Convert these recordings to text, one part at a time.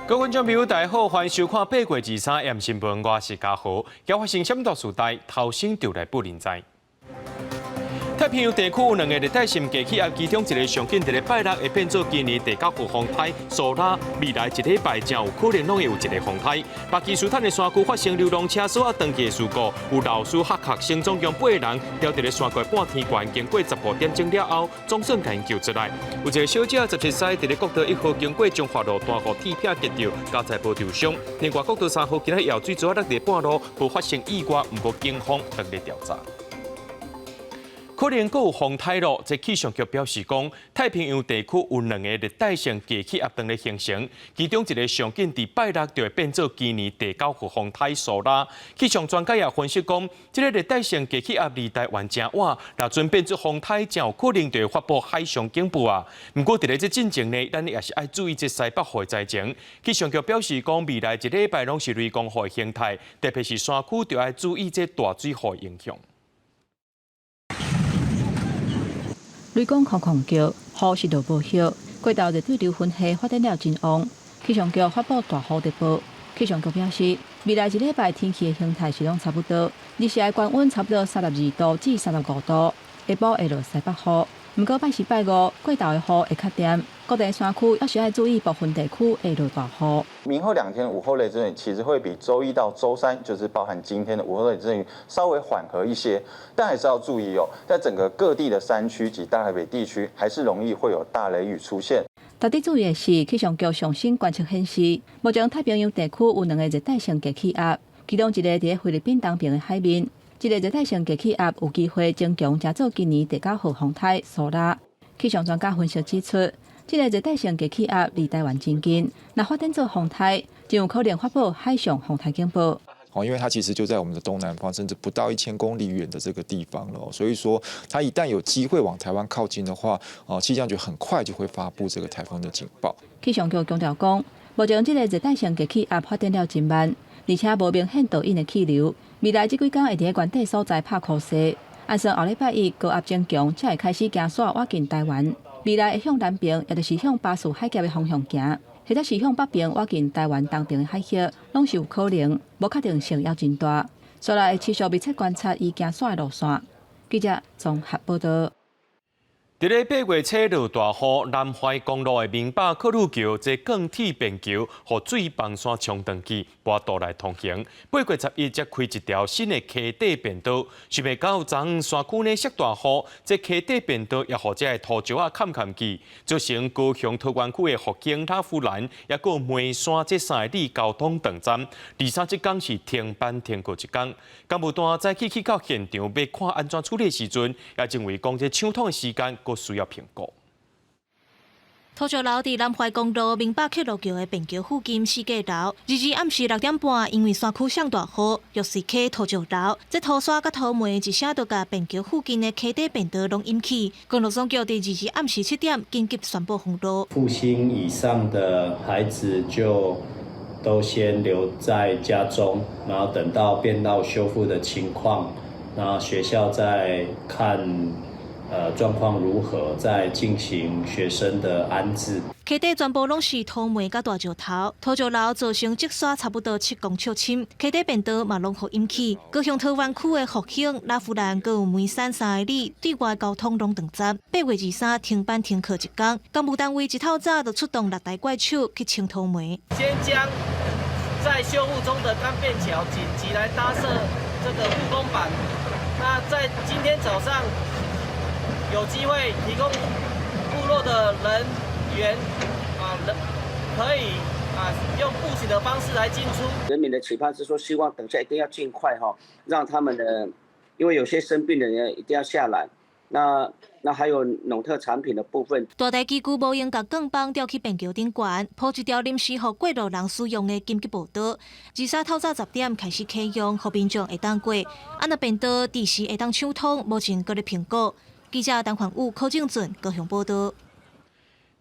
各位觀眾朋友，大家好，歡迎收看8月23 M 新聞，我是嘉豪。今發生啥物大事代，頭先就來報您知。太平洋地區有兩个熱帶性低氣壓，其中一个上緊佇咧拜六會變做今年第九號風颱蘇拉，未來一禮拜真有可能攏會有一个風颱。巴基斯坦的山區發生流浪車鎖仔斷去的事故，有老師學學生總共八个人牢佇咧山谷半天懸，經過15點鐘了後，總算共𪜶救出來。有一个小姐17歲，佇咧國道1號經過中華路大雨鐵片擊著，加在無受傷。另外，國道3號今日舀水槽仔落佇半路，無發生意外，毋過警方正咧調查。可能閣有風颱囉，這氣象局表示講，太平洋地區有兩個熱帶性低氣壓正咧形成，其中一个上緊佇拜六就會變做今年第九號風颱蘇拉。氣象專家也分析講，這个熱帶性低氣壓離台灣誠倚，若陣變做風颱，真有可能就會發布海上警報啊。毋過佇咧這進前呢，咱也是愛注意這西北雨的災情。氣象局表示講，未來一禮拜攏是雷公雨的形態，特別是山區就愛注意這大水雨的影響。雷公空空叫，雨是落無歇，過晝熱對流雲系發展了真旺，氣象局發布大雨特報。氣象局表示，未來一禮拜天氣的形態是攏差不多，日時的高溫差不多32度至35度，下晡會落西北雨。毋過拜四、拜五過晝的雨會較恬，各地山區猶是愛注意部分地區會落大雨。明後兩天午後雷陣雨其實會比週一到週三，就是包含今天的午後雷陣雨稍微緩和一些，但還是要注意哦，在整個各地的山區及大台北地區，還是容易會有大雷雨出現。值得注意的是，氣象局上新觀測顯示，目前太平洋地區有兩个熱帶性低氣壓，其中一个佇菲律賓東邊的海面。這个熱帶性低氣壓有機會增強，成做今年第九號風颱蘇拉。氣象專家分析指出，這个熱帶性低氣壓離台灣真近，若發展做風颱，就有可能發布海上風颱警報。哦，因為它其實就在我們的東南方，甚至不到1000公里遠的這個地方了，所以說它一旦有機會往台灣靠近的話，哦，氣象局很快就會發布這個颱風的警報。氣象局強調講，目前這个熱帶性低氣壓發展了真慢，而且無明顯導引的氣流，未來這幾工會佇原底所在拍箍勢，按算後禮拜一高壓增強，才會開始行徙倚近台灣。未來會向南邊，也就是向巴士海峽的方向行，或者是向北邊倚近台灣東邊的海域，攏是有可能，無確定性猶真大。所以會持續密切觀察伊行徙的路線。記者綜合報道。佇咧8月初落大雨，南橫公路的明霸客路橋這鋼鐵便橋，予水崩山沖斷去，無法度來通行。8月11才開一條新的溪底便道，想袂到昨昏山區呢落大雨，這溪底便道也予這个土石仔崁崁去，造成高雄桃園區的復興、打夫蘭，抑閣梅山這3里交通斷絕。23這工是停班停課一工。工務單早起去到現場欲看按怎處理的時陣，也認為講這搶通的時間閣需要評估。土石流佇南橫公路明霸客路橋的便橋附近四界流，22暗時6點半，因為山區上大雨，玉穗溪土石流，這土沙佮土糜一聲就共便橋附近的溪底便道攏淹去。公路總局佇22暗時7點緊急宣布封路。復興以上的孩子就都先留在家中，然後等到便道修復的情況，那學校再看。狀況如何，再進行學生的安置。溪底全部攏是土糜佮大石頭，土石流造成積沙差不多7公尺深，溪底便道嘛攏予淹去。高雄桃園區的復興、拉弗蘭閣有梅山3里對外交通攏斷絕。8月23停班停課一工，工務單位一透早就出動六台怪手去清土糜。先將在修復中的鋼便橋緊急來搭設這個護工板。那在今天早上，有機會提供部落的人員啊，人可以啊用步行的方式來進出。人民的期盼是說，希望等下一定要盡快哈，讓他們的，因為有些生病的人一定要下來。那還有農特產品的部分。大台機具無閒共鋼棒吊去便橋頂懸，鋪一條臨時予過路人使用的緊急步道。23透早10點開始啟用，予民眾會當過。啊，若便道佇時會當暢通，目前閣咧評估。記者陳環武、柯正俊高雄報道。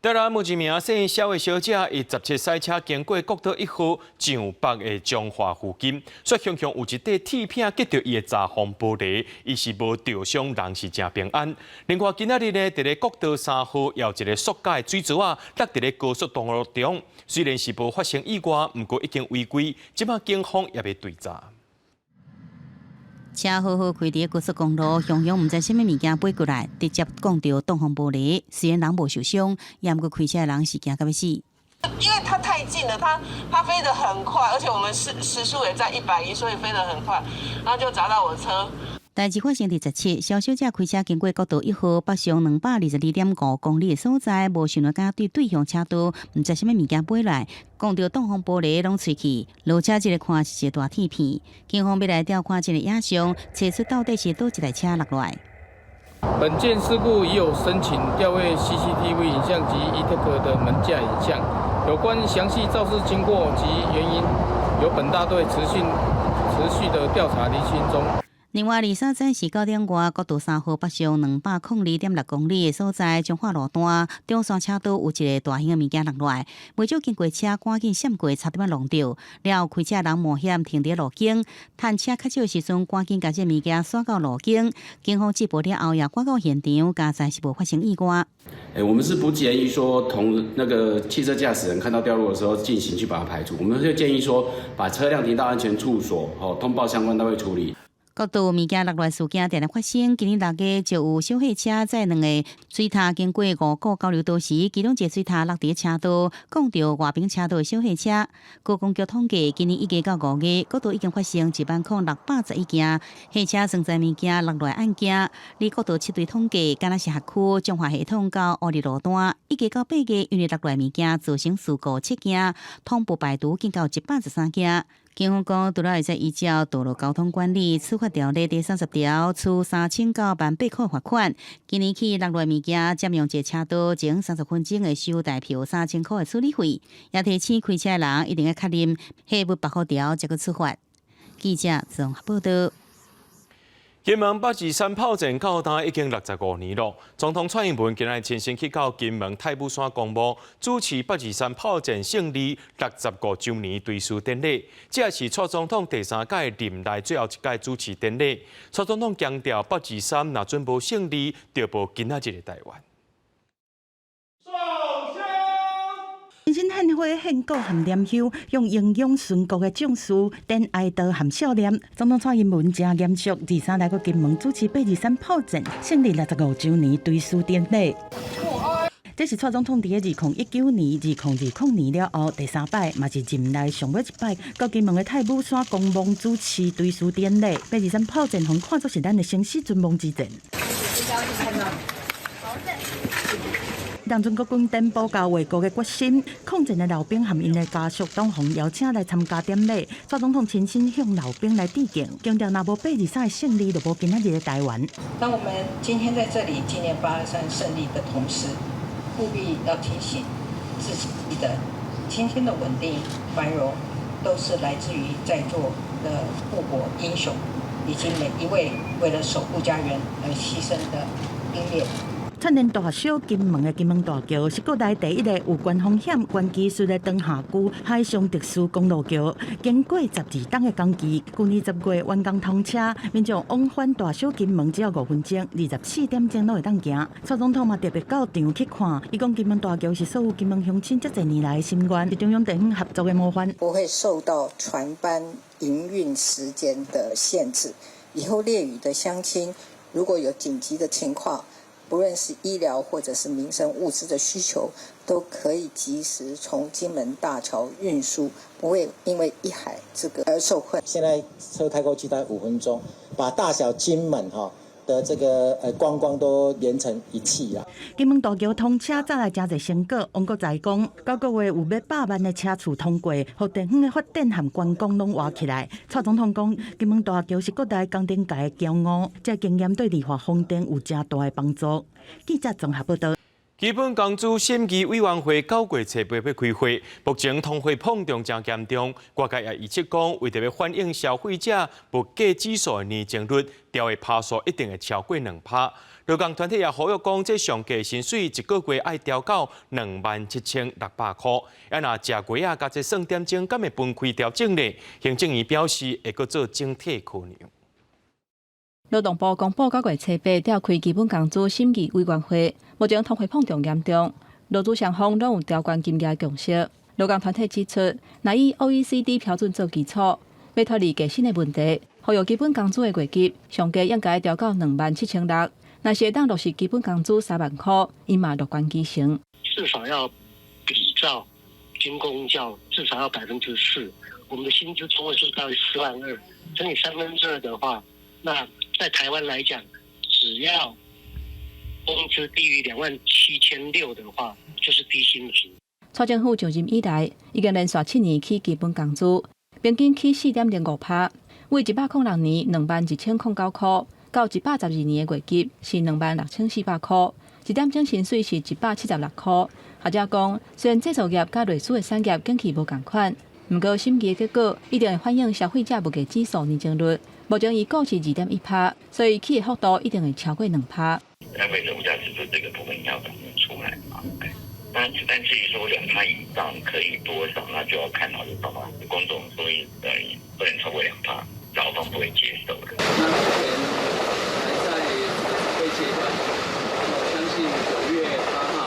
台南有一名姓蕭的小姐，伊17駛車經過國道1號上北的彰化附近，煞雄雄有一塊鐵片擊著伊的閘風玻璃，伊是無著傷，人是誠平安。另外，今仔日呢，佇咧國道3號有一个塑膠的水槽仔落佇咧高速公路中，雖然是無發生意外，毋過已經違規，這馬警方也欲追查。車好好開佇高速公路，雄雄毋知啥物物件飛過來，直接摃著擋風玻璃。雖然人無受傷，也毋過開車的人是驚甲欲死。因為它太近了，它飛得很快，而且我們時速也在110，所以飛得很快，然後就砸到我車。代誌發生佇17，蕭小姐開車經過國道1號北上222.5公里的所在，無想到敢對對向車道，毋知啥物物件飛來，摃著擋風玻璃攏碎去。落車這个看是一個大鐵片，警方欲來調看這个影像，查出到底是佗一台車落來。本件事故已有申請調閱 CCTV 影像及 ETC 的門架影像，有關詳細肇事經過及原因，由本大隊持續的調查釐清中。另外，23早時9點外，國道3號北上202.6公里的所在，彰化路段中山車道有一个大型的物件落來，袂少經過車趕緊閃過，差點仔撞著。了後開車人冒險停佇路肩，趁車較少時陣，趕緊共這物件徙到路肩。警方接報了後，也趕到現場，佳哉是無發生意外。欸，我們是不建議說同那個汽車駕駛人看到掉落的時候進行去把它排除，我們就建議說把車輛停到安全處所，吼，通報相關單位處理。國道物件落來事件定定發生，今年6月就有小貨車載兩個水塔經過五股交流道時，其中一个水塔落佇車道，摃著外邊車道的小貨車。高公局統計，今年1月到5月，國道已經發生10,611件貨車裝載物件落來案件。而國道7隊統計，敢若是轄區彰化系統到烏日路段，1月到8月，因為落來物件造成事故7件，通報排除竟到113件。警方講，除了會使依照《道路交通管理處罰條例》第30條，處3000到18,000塊罰款。今年起落來物件佔用一个車道，前30分鐘會收代票3000塊的處理費。也提醒開車的人一定要確認貨物縛好條，才閣出發。記者綜合報道。金門八二三炮戰到今已經65年了。總統蔡英文今日親身去到金門太武山公墓主持八二三炮戰勝利65週年追思典禮。這也是蔡總統第三屆任內最後一屆主持典禮。蔡總統強調，八二三若準無勝利，就無今仔日的台灣。親身獻花獻果和念香，向英勇殉國的將士典哀悼和悼念。總統蔡英文誠嚴肅，23來到金門主持八二三炮戰勝利65週年追思典禮。這是蔡總統佇2019年、2020年了後第三擺，嘛是任內上尾一擺，到金門的太武山公墓主持追思典禮。八二三炮戰，予看作是咱的生死存亡之戰。當陣國軍登報交衛國的決心，抗戰的老兵和𪜶的家屬都予邀請來參加典禮。蔡總統親身向老兵來致敬，強調若無八二三的勝利，就無今仔日的台灣。當我們今天在這裡紀念八二三勝利的同時，務必要提醒自己的，今天的穩定繁榮，都是來自於在座的護國英雄，以及每一位為了守護家園而犧牲的英烈。串連大小金門的金門大橋是國內第一個有高風險、高技術的長廈距海上特殊公路橋。經過12冬的工期，去年10月完工通車，民眾往返大小金門只要5分鐘，24點鐘攏會當行。蔡總統嘛特別到場去看，伊講金門大橋是所有金門鄉親這濟年來的心願，是中央地方合作的模範。不會受到船班營運時間的限制，以後烈嶼的鄉親如果有緊急的情況，不論是醫療或者是民生物資的需求，都可以及時從金門大橋運輸，不會因為一海之隔而受困。現在車開過去大概5分鐘，把大小金門哈的這個觀光都連成一氣啊。金門大橋通車帶來誠濟成果，王國材講，9個月有欲100萬的車次通過，予地方的發展和觀光攏活起來。蔡總統講，金門大橋是國內工程界的驕傲，這個經驗對利華風電有誠大的幫助。記者綜合報道。基本工資審議委員會9月初八欲開會，目前通貨膨脹誠嚴重，外界也預測講，為著欲反映消費者物價指數的年增率，調的趴數一定會超過2%。勞工團體也呼籲講，這上低薪水一個月愛調到27,600箍。啊，若食粿仔佮這算點鐘，敢會分開調整呢？行政院表示會閣做整體考量。勞動部公布9月初八召開基本工資審議委員會，目前通貨膨脹嚴重，勞資雙方攏有調懸金額共識。勞工團體指出，若以 OECD 標準做基礎，欲脫離低薪的問題，呼籲基本工資的月給上低應該調到27,600。若是會當落實基本工資3萬箍，𪜶嘛樂觀其成。至少要比照軍公教，至少要4%。我們的薪資中位數大約4萬2，乘以2/3的話，那在台灣來講，只要工資低於27,600的話，就是低薪族。蔡政府上任以來，已經連續7年起基本工資，平均起4.05%，為106年21,009箍，到112年的月給是26,400箍，一點鐘薪水是176箍。學者講，雖然製造業佮類似的產業景氣無仝款，毋過審議的結果一定會反映消費者物價指數年增率，目前預估是2.1%，所以起的幅度一定會超過2%。消費者物價指數這個部分要反映出來嘛？但至於說2%以上可以多少，那就要看到就到工總，所以不能超過2%，勞方不會接受的。那目前還在準備階段，我相信9月8號，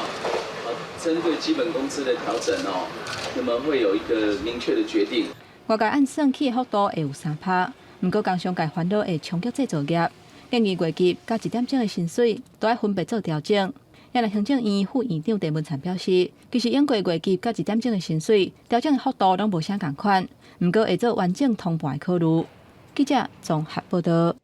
針對基本工資的調整哦，那麼會有一個明確的決定。外界按算起的幅度會有3%，毋過工商界煩惱會衝擊製造業，建議月給佮一點鐘的薪水都愛分別做調整。也若行政院副院長鄭文燦表示，其實應過月給佮一點鐘的薪水調整的幅度攏無啥仝款，毋過會做完整通盤的考慮。記者綜合報道。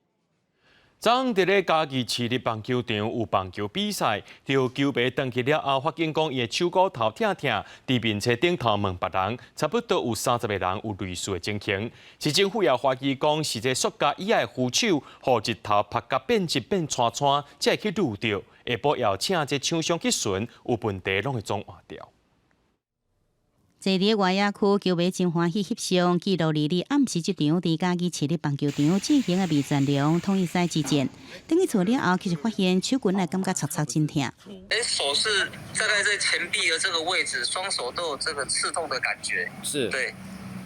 昨昏佇咧嘉義市立棒球場有棒球比賽，著球迷轉去了後，發現講伊的手骨頭疼疼，佇面冊頂頭問別人，差不多有30個人有類似的情形。市政府也懷疑講是這塑膠椅仔的扶手，予日頭曝甲變質變湠湠，才會去挐著。下晡要請這廠商去巡，有問題攏會總換掉。坐佇外野區，球迷真歡喜翕相，記錄二日暗時這場佇嘉義市立棒球場進行的味全龍統一賽之戰。轉去厝了後，其實發現手拳來感覺插插真疼。手是大概在前臂的這個位置，雙手都有這個刺痛的感覺。是。對。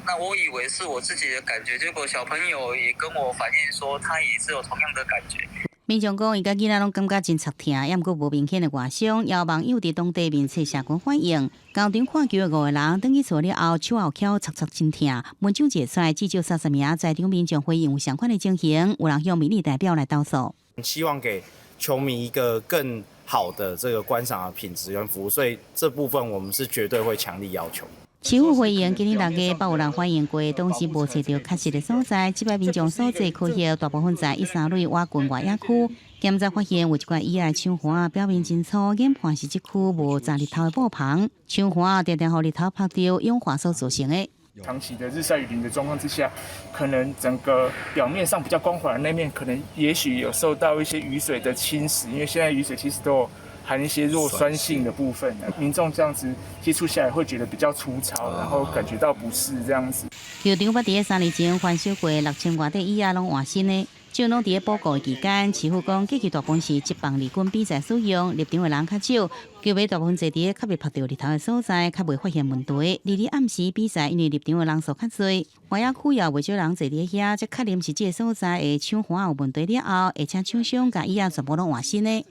那我以為是我自己的感覺，結果小朋友也跟我反映說，他也是有同樣的感覺。民眾講，伊佮囡仔攏感覺真插疼，猶毋過無明顯的外傷，猶網友佇當地面冊社群反映，當場看球的五個人，轉去厝了後，手後翹插插真疼。文章一出來，至少30名在場民眾回應有相款的情形，有人向民意代表來投訴。希望給球迷一個更好的這個觀賞的品質跟服務，所以這部分我們是絕對會強力要求。市府回應，今年6月，捌有人反映過，當時無揣著確實的所在。這擺民眾所坐區域大部分在一三壘倚近外野區，檢查發現有一塊椅仔手環表面真粗，研判是這區無遮日頭的布棚，手環定定予日頭曝著氧化所造成的。長期的日曬雨淋的狀況之下，可能整個表面上比較光滑的那面，可能也許有受到一些雨水的侵蝕，因為現在雨水其實都有含一些弱酸性的部分，民眾這樣子接觸下來會覺得比較粗糙，然後感覺到不適這樣子。球場捌佇咧3年前翻修過，6000外塊椅仔攏換新的。就攏佇咧補救的期間，市府講過去大部分是職棒二軍比賽使用，入場的人較少，球迷大部分坐佇咧較袂曝著日頭的所在，較袂發現問題。二日暗時比賽，因為入場的人數較濟，外野區也袂少人坐佇咧遐，才確認是這個所在的手環有問題了後，會請廠商共椅仔全部攏換新的。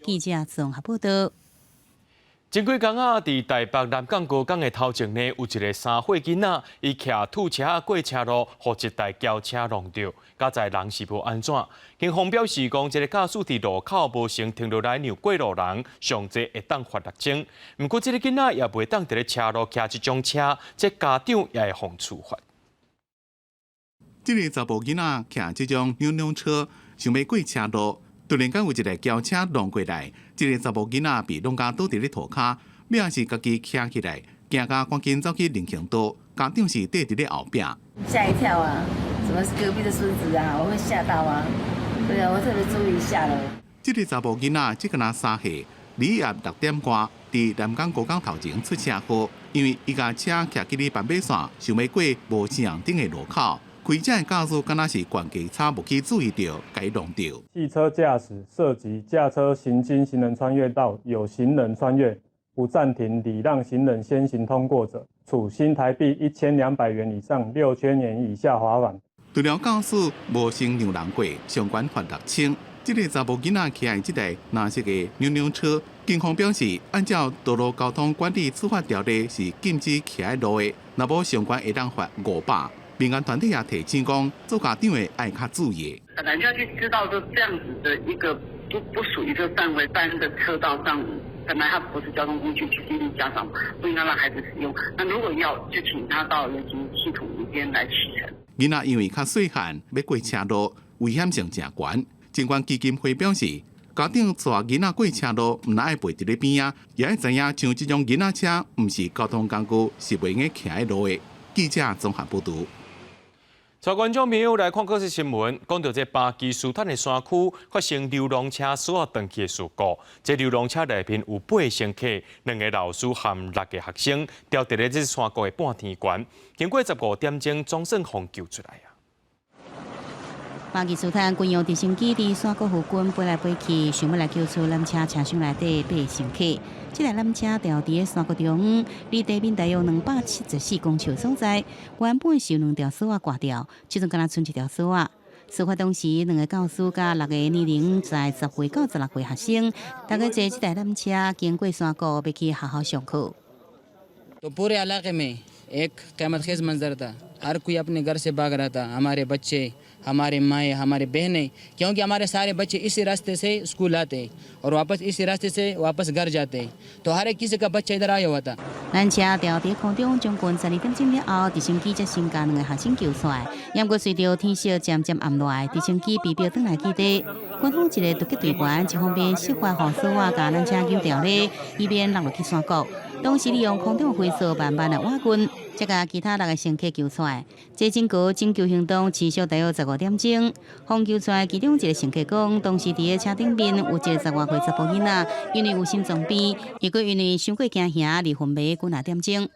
記者綜合報道。前幾工仔，佇台北南港高工的頭前呢，有一个3歲囡仔，伊騎兔車過車路，予一台轎車撞著，佳哉人是無按怎。警方表示講，這个駕駛佇路口無先停落來讓過路人，上濟會當罰6000。毋過，這个囡仔也袂當佇咧車路騎這種車，這家長也會予處罰。這个查埔囡仔騎這種扭扭車，想欲過車路。突然間有一个轎車撞過來，這个查某囡仔被弄甲倒佇咧塗跤，尾仔是家己徛起來，驚甲趕緊走去人行道，家長是綴佇咧後壁。嚇一跳啊！怎麼是隔壁的孫子啊？我會嚇到啊！對啊，我特別注意一下咯。這个查某囡仔才敢若3歲，禮下6點外，佇南港高港頭前出車禍，因為伊共車騎去咧斑馬線，想欲過無青紅燈的路口，開車的駕駛敢若是懸低差，無去注意著，共伊挵著。汽車駕駛涉及駕車行經行人穿越道，有行人穿越，不暫停禮讓行人先行通過者，處新台幣1200元以上6000元以下罰款。除了駕駛無先讓人過，上懸罰6000。這个查某囡仔騎的這台藍色的扭扭車，警方表示，按照道路交通管理處罰條例是禁止騎佇路的，若無上懸會當罰500。民間團體也提醒講，做家長的愛較注意。本來就要去知道，說這樣子的一個不屬於這個範圍般的車道上，本來它不是交通工具，去建議家長不應該讓孩子使用。那如果要，就請他到人行系統裡邊來騎乘。囡仔因為較細漢，欲過車路，危險性誠懸。貞觀基金會表示，家長帶囡仔過車路，毋但愛陪佇咧邊仔，也愛知影像這種囡仔車，毋是交通工具，是袂用騎佇路的。記者綜合報導。帶觀眾朋友來看國際新聞，講到這巴基斯坦的山區發生溜廊車鎖斷去的事故，這溜廊車內面有八個乘客，兩个老師和六个學生，牢佇咧這山谷的半天懸，經過15點鐘，總算予救出來啊！巴基斯坦軍用直升機佇山谷附近飛來飛去，想欲來救出纜車車廂內底八个乘客。這台纜車牢佇咧山谷中，離地面大約274公尺所在，原本是有兩條索仔掛牢，這陣敢若賰一條索仔。事發當時，兩个教師佮六个年齡在10歲到16歲學生，大家坐這台纜車經過山谷，欲去學校上課。 तो पूरे इलाके में एक क़यामत खेज मंजर था। हर कोई अपने घर से भाग रहा था। हमारे बच्चे, हमारे माएँ, हमारे बहनें, क्योंकि हमारे सारे बच्चे इसी रास्ते से स्कूल आते और वापस इसी रास्ते से वापस घर जाते, तो हर एक किसी का बच्चा इधर आया हुआ था。纜車牢佇空中將近12點鐘了後，直升機才先共兩个學生救出來。毋過隨著天色漸漸暗落來，直升機被迫轉來基地。軍方一个突擊隊員一方面設法予索仔共纜車扭牢咧，以免落落去山谷。同時利用空中飛索慢慢來挖運，才共其他六个乘客救出來。這整個拯救行動持續大約15點鐘，予救出來其中一个乘客講，當時佇咧車頂面有一个10外歲查埔囡仔，因為有心臟病，又閣因為傷過驚嚇而昏迷幾若點鐘。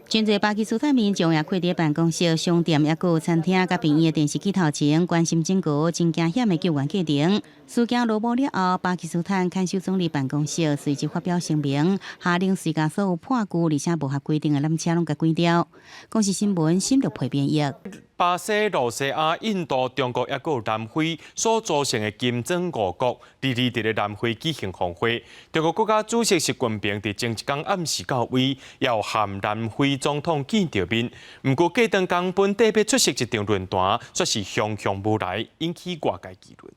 真濟巴基斯坦民眾也跪佇辦公室、商店、抑閣有餐廳、佮病院的電視機頭前，關心整個真驚險的救援過程。事件落幕了後，巴基斯坦看守總理辦公室隨即發表聲明，下令隨共所有破舊而且無合規定的纜車攏共關掉。公視新聞深入配編譯。巴西、露西亞、印度、中國抑閣有南非所組成的金磚五國，日日佇咧南非舉行峰會。中國國家主席習近平佇前一工暗時到位，也有和南非總統見著面。毋過隔頓工本底欲出席一場論壇，卻是雄雄無來，引起外界議論。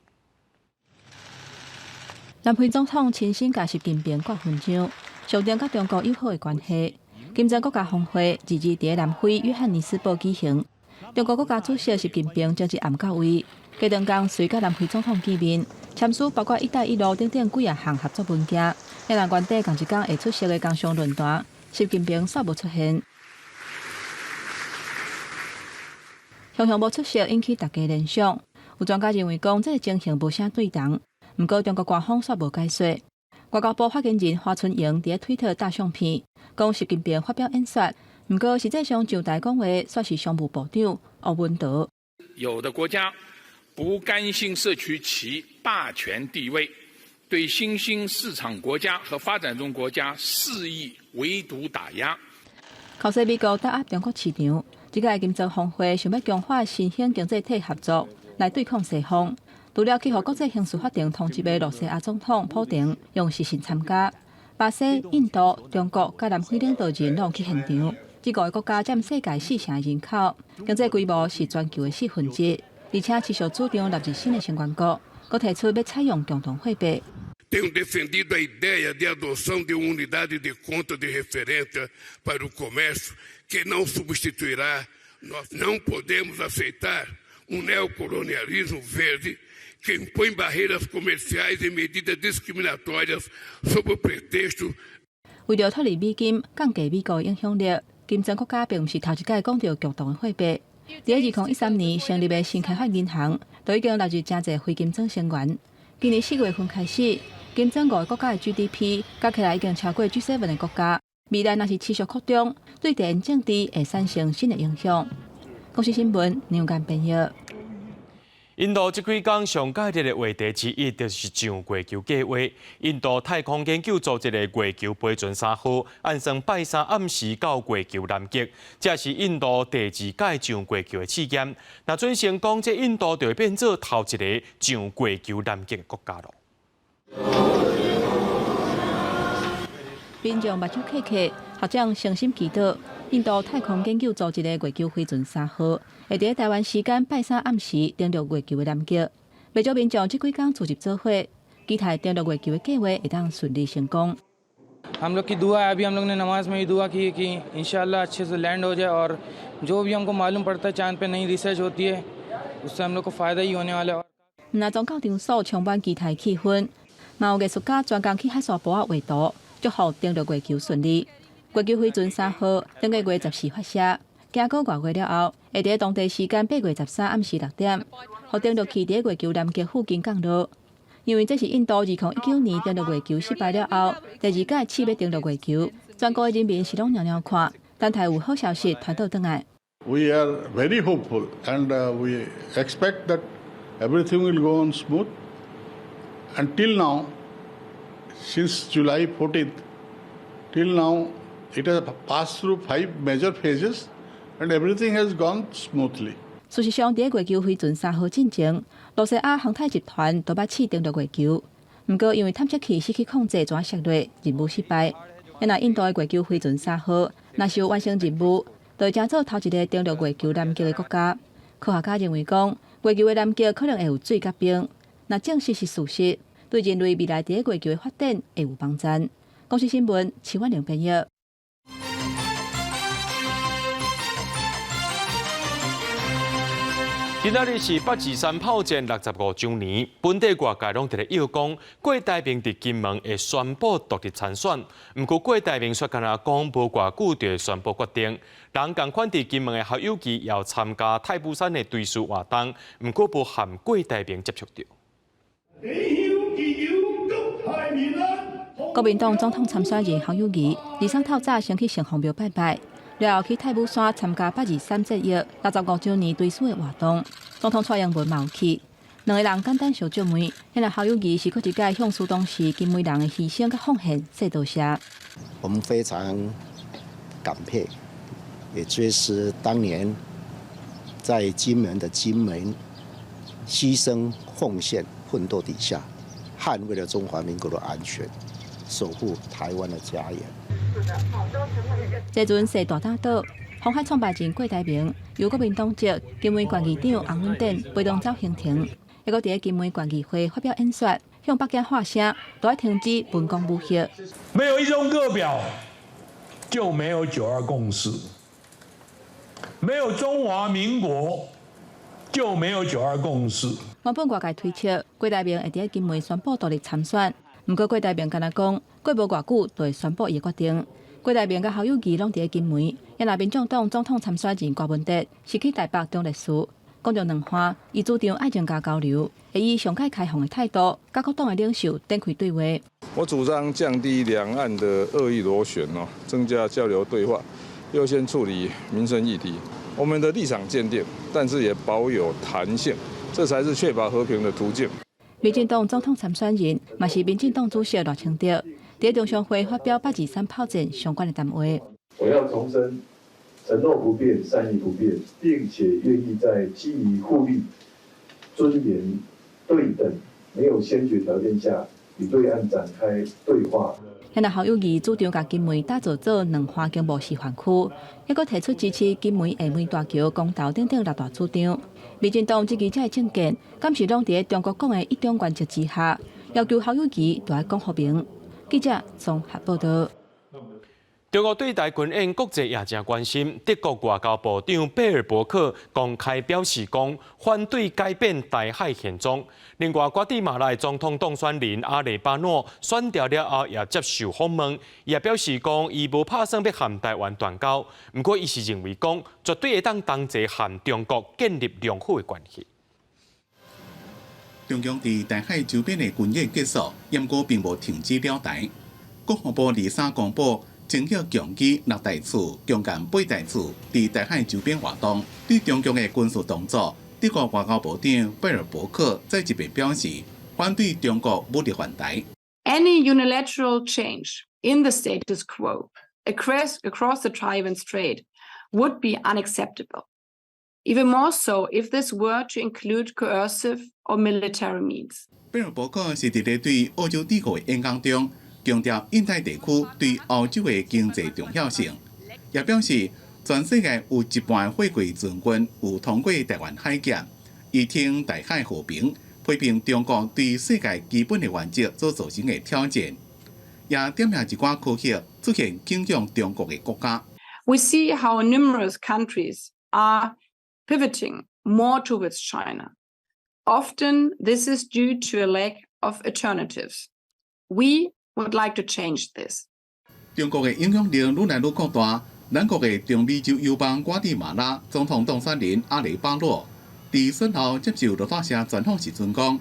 南非總統親身共習近平掛勳章，象徵佮中國友好的關係。金磚國家峰會日日佇南非約翰尼斯堡舉行。中國國家主席習近平前一暗到位，隔頓工隨佮南非總統見面，簽署包括“一帶一路”等等幾仔項合作文件。彼人原底仝一工會出席的工商論壇，習近平煞無出現，雄雄無出席，引起大家聯想。有專家認為講，這个情形無啥對同。毋過中國官方煞無解說。外交部發言人華春瑩佇咧推特貼相片，講習近平發表演說。毋過實際上上台講話，煞是商務部長吳文濤。有的國家不甘心失去其霸權地位，對新興市場國家和發展中國家肆意圍堵打壓。後世美國打壓中國市場，這屆金磚峰會想欲強化新興經濟體合作來對抗西方。除了去予國際刑事法庭通緝的露西亞總統普丁用視訊參加，巴西、印度、中國佮南非領導人攏去現場。這五个國家佔世界四成人口，經濟規模是全球的四分之一，而且持續主張納入新的成員國，閣提出欲採用共同貨幣。 Tenho defendido a ideia de adoção de uma unidade de conta de referência para o comércio que não substituirá. Nós não podemos aceitar um neocolonialismo verde que impõe barreiras comerciais e medidas discriminatórias sob o pretexto. 為著脫離美金，降低美國影響力，金磚國家並毋是頭一擺講著共同的貨幣。佇2013年成立的新開發銀行，就已經納入誠濟非金磚成員。今年4月份開始，金磚五个國家的 GDP 加起來已經超過 G7 的國家。未來若是持續擴張，對地緣政治會產生新的影響。公視新聞梁間編譯。印度這幾工上蓋熱的話題之一，就是上月球計劃。印度太空研究組織的月球飛船3號，按算拜三暗時到月球南極，這是印度第二屆上月球的試驗。若準成功，這印度就會變做頭一个上月球南極的國家囉。民眾目睭瞌瞌，學長誠心祈禱。印度太空研究組織的月球飛船3號，會佇台灣時間拜三暗時登陸月球的南極。袂少民眾這幾工聚集做伙，期待登陸月球的計劃會當順利成功。 हम लोग की दुआ है, अभी हम लोग ने नमाज में ही दुआ की कि इंशाअल्लाह अच्छे से लैंड हो जाए और जो भी हमको मालूम पड़ता है चांद पे नई रिसर्च होती है, उससे हम लोग को फ़ायदा ही होने वाला है。毋但宗教場所充滿期待氣氛，嘛有藝術家專工去海沙埔仔畫圖，祝福登陸月球順利。月球飛船三號頂個月14發射，經過外月了後，會佇當地時間8月13暗時6點，予登陸器佇月球南極附近降落。因為這是印度2019年登陸月球失敗了後，第二屆試欲登陸月球，全國的人民是攏踴踴看，等待有好消息傳倒轉來。 We are very hopeful and we expect that everything will go on smooth. Until now, since July 14th, till now, it has passed through five major phases and everything has gone smoothly. 事實上，佇月球飛船三號進前，露西亞航太集團都捌試登陸月球，毋過因為探測器失去控制，轉摔落，任務失敗。若印度的月球飛船三號，若是有完成任務，就會成做頭一个登陸月球南極的國家。科學家認為講，月球的南極可能會有水佮冰，若證實是事實，對人類未來佇月球的發展會有幫助。公視新聞，徐婉玲編譯。今仔日是八二三炮戰65週年，本地外界攏佇咧臆講，郭台銘佇金門會宣布獨立參選。毋過郭台銘卻干焦講無偌久就會宣布決定。人仝款佇金門的侯友宜也有參加太武山的追思活動，毋過無和郭台銘接觸著。國民黨總統參選人侯友宜，23透早先去城隍廟拜拜。了後去太武山參加八二三戰役65週年追思的活動，總統蔡英文嘛有去，兩个人簡單相借問，彼个侯友宜是閣一擺向當時金門人的犧牲佮奉獻說多謝。我們非常感佩，也追思當年在金門的金門犧牲奉獻奮鬥底下，捍衛了中華民國的安全，守護台灣的家園。這陣踅大膽島，鴻海創辦人郭台銘由國民黨籍金門縣議長洪文典陪同走行程，抑閣佇金門縣議會發表演說，向北京喊聲，都愛停止文攻武嚇。沒有一中各表，就沒有九二共識；沒有中華民國，就沒有九二共識。原本外界推測郭台銘會佇金門宣布獨立參選，毋過郭台銘干焦講，過無偌久就會宣布伊的決定。郭台銘佮侯友宜攏佇金門，抑若民眾黨總統參選人柯文哲是去台北中壢市，講著兩岸，伊主張愛增加交流，會以上蓋開放的態度，佮各黨的領袖展開對話。我主張降低兩岸的惡意螺旋哦，增加交流對話，優先處理民生議題。我們的立場堅定，但是也保有彈性，這才是確保和平的途徑。民進黨總統參選人，嘛是民進黨主席賴清德，佇中常會發表八二三炮戰相關的談話。我要重申，承諾不變，善意不變，並且願意在基於互利、尊嚴、對等、沒有先決條件下，與對岸展開對話。現在侯友宜主張共金門打造做兩岸經貿示範區，抑閣提出支持金門廈門大橋公投等等六大主張。民進黨這支這个政見，敢是攏佇中國講的一中原則之下，要求侯友宜著愛講和平。記者綜合報導。中國對台軍演，國際也誠關心。德國外交部長貝爾伯克公開表示講，反對改變台海現狀。另外，瓜地馬拉總統當選人阿雷巴諾選著了後，也接受訪問，也表示講，伊無拍算欲和台灣斷交。毋過，伊是認為講，絕對會當同齊和中國建立良好的關係。中共佇台海周邊的軍演結束，毋過並無停止撩台。國防部二三公布，偵測強機六台次、強艦八台次佇台海周邊活動，對中共的軍事動作，德國外交部長貝爾伯克再一遍表示，反對中國武力犯台。 Any unilateral change in the status quo across the Taiwan Strait would be unacceptable. Even more so if this were to include coercive or military means. 貝爾伯克是佇咧對澳洲智庫的演講中，強調印太地區對歐洲的經濟重要性，也表示全世界有一半貨櫃船運有通過台灣海峽，伊挺台海和平，批評中國對世界基本的原則所造成的挑戰，也點名一寡區域出現傾向中國的國家。 We see how numerous countries are pivoting more towards China. Often this is due to a lack of alternatives. We would like to change this. 中國的影響力愈來愈擴大。咱國的中美洲友邦瓜地馬拉總統當選人阿雷巴洛，佇選後接受路透社專訪時陣講，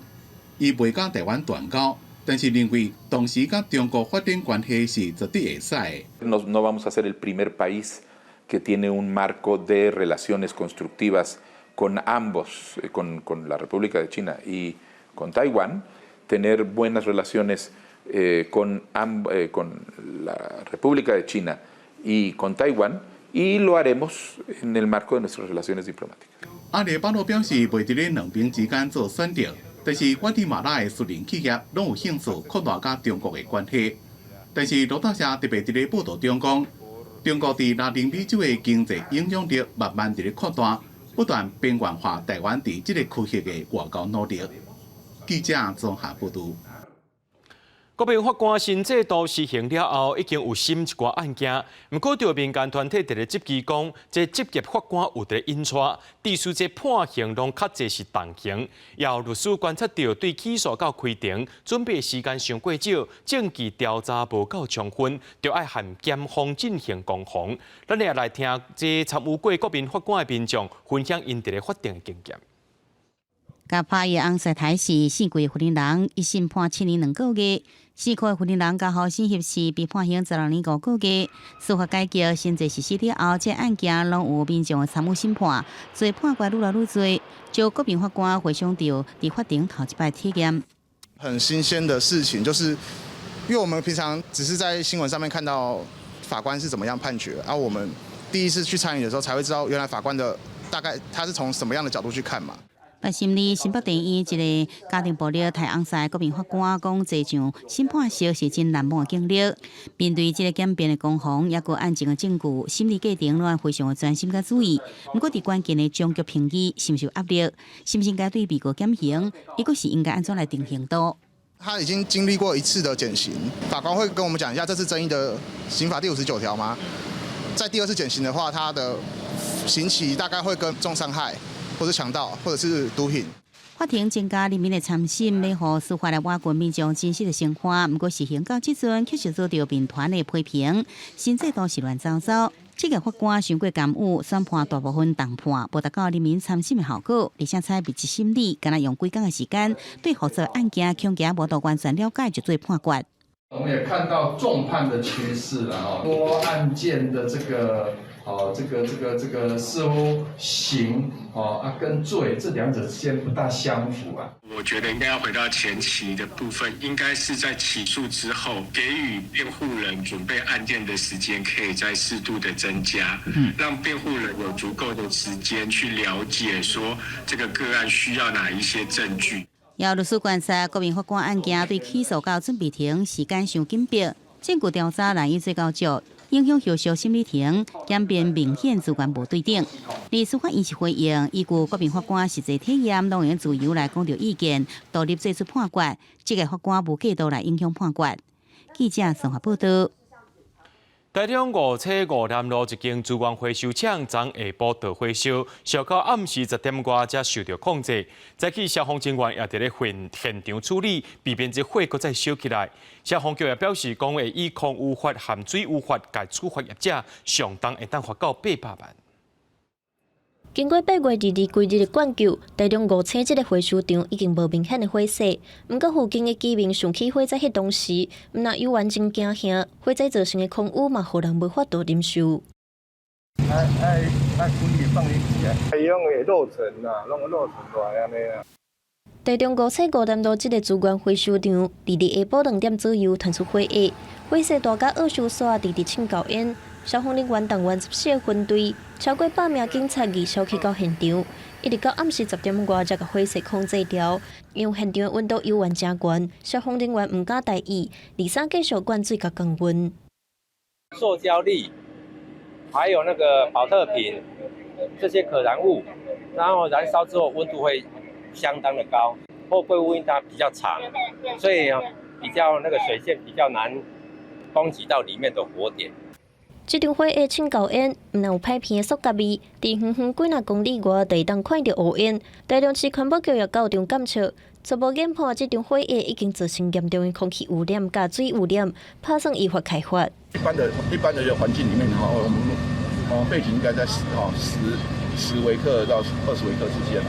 伊袂佮台灣斷交，但是認為同時佮中國發展關係是絕對會使的。 No, no vamos a ser el primer país que tiene un marco de relaciones constructivas con ambos, con la República de China y con Taiwán, tener buenas relaciones con la República de China y con Taiwán, y lo haremos en el marco de nuestras relaciones diplomáticas. 阿雷巴洛表示，袂佇咧兩邊之間做選擇，但是瓜地馬拉的私人企業攏有興趣擴大佮中國的關係。但是路透社特別佇咧報道中講，中國佇拉丁美洲的經濟影響力慢慢佇咧擴大，不斷邊緣化台灣佇這个區域的外交努力。記者綜合報道。國民法官新制度施行了後，已經有審一寡案件。毋過，著民間團體佇咧質疑講，這職業法官有佇咧引掣，致使這判刑攏較濟是重刑。也有律師觀察著，對起訴到開庭準備時間傷過少，證據調查無夠充分，著愛和檢方進行攻防。咱也來聽這參與過國民法官的民眾分享𪜶佇咧法庭的經驗。共拍伊翁婿刣死四歲的雲林人，一審判7年2個月；4箍的雲林人共予生翕死，被判刑16年5個月。司法改革新制實施了後，這案件攏有民眾參與審判，所以判決愈來愈濟。就國民法官回想著佇法庭頭一擺體驗，很新鮮的事情，就是因為我們平常只是在新聞上面看到法官是怎麼樣判決，而我們第一次去參與的時候，才會知道原來法官的大概他是從什麼樣的角度去看嘛。捌審理新北地院一个家庭暴力刣翁婿國民法官講，坐上審判席是真難忘的經歷。面對這个檢辯的攻防，抑閣案情的證據，審理過程攏愛非常的專心佮注意。毋過佇關鍵的終局評議，是毋是有壓力？是毋是應該對被告減刑？抑閣是應該按怎來定刑度？他已經經歷過一次的減刑，法官會跟我們講一下這次爭議的刑法第59條嗎？在第二次減刑的話，他的刑期大概會跟重傷害，或者強盜，或者是毒品。法庭增加人民的參審，欲予司法來倚近民眾真實的生活。毋過實行到這陣，卻是遭著民團的批評，新制度是亂糟糟。這個法官傷過甘有，宣判大部分重判，無達到人民參審的效果，而且採密集審理，干焦用幾工的時間，對複雜案件恐驚無法完全了解就做判決。我們也看到重判的趨勢了，哈，多案件的這個。哦，這個似乎刑哦啊跟罪這兩者之間不大相符啊。我覺得應該要回到前期的部分，應該是在起訴之後，給予辯護人準備案件的時間可以再適度的增加，讓辯護人有足夠的時間去了解說這個個案需要哪一些證據。有律師觀察，國民法官案件對起訴到準備庭時間傷緊迫，證據調查難以做夠足。影響後續審理庭，檢辯明顯資源無對等。而司法院是回應，依據國民法官實際體驗，攏會自由來講著意見，獨立做出判決。這個法官無過度來影響判決。記者綜合報道。台中五車五南路一間資源回收廠，昨下晡著火燒，燒到暗時10點外才受著控制。早起消防人員也佇咧現現場處理，避免這火閣再燒起來。消防局也表示，講會以空污法和水污法共處罰業者，上重會當罰到800萬。經過8月22規日的灌救，台中五車這个回收場已經無明顯的火勢。毋過附近的居民想起火災彼當時，毋但猶原真驚嚇，火災造成的空污嘛，予人無法度忍受。愛愛愛處理放一起啊，伊攏會落塵啦，攏會落塵落來按呢啊。台中五車五南路這个資源回收場，22下晡2點左右傳出火焰，火勢大甲惡燒煞，直直衝高煙。消防人員動員14個分隊，超過100名警察義消去到現場，一直到暗時10點外才共火勢控制牢。因為現場的溫度猶原誠懸，消防人員毋敢大意，23繼續灌水共降溫。塑膠粒，還有那個寶特瓶，這些可燃物，然後燃燒之後溫度會相當的高。貨櫃烏它比較長，所以比較那個水線比較難攻擊到裡面的火點。這場火焰衝高煙，毋但有歹鼻的塑膠味，佇遠遠幾若公里外就會當看著烏煙。台中市環保局也到場檢測，初步研判這場火焰已經造成嚴重的空氣污染佮水污染，拍算依法開罰。一般的環境裡面，哈，我們背景應該在10微克到20微克之間